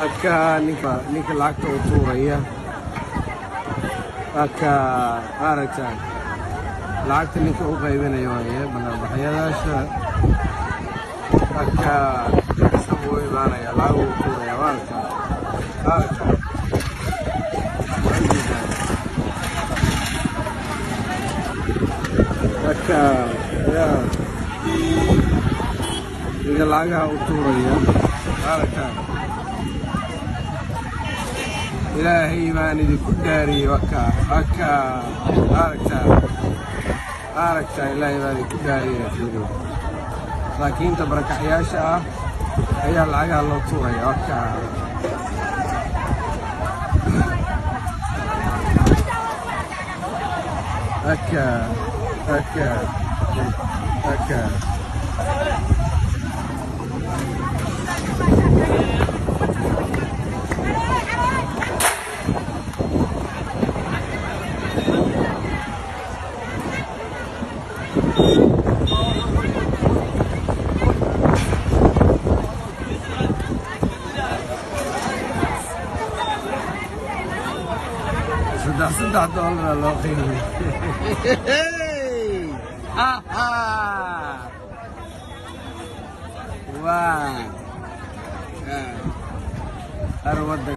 Halkaa ninka lacagta u tuuraya, halkaa maaragtaan lacagta ninka u qaybinaya waaye banaanbaxayaasha. Halkaa kasta buu u imaanaya, lacag uu tuuraya, maaragtaa, maaragtaa. Halkaa yaa ninka lacagaha u tuuraya, maaragtaa. Ilaahay baan idinku dhaariyey, wakaa, wakaa, maaragtaa, maaragtaa. Ilaahay baan idinku dhaariyey, fiiriyo, masaakiinta barakaxyaasha ah ayaa lacagaha loo tuuraya, wakaa. Wakaa, wakaa, wakaa. Saddex saddex doolara loo qiimay. Waa arwadda.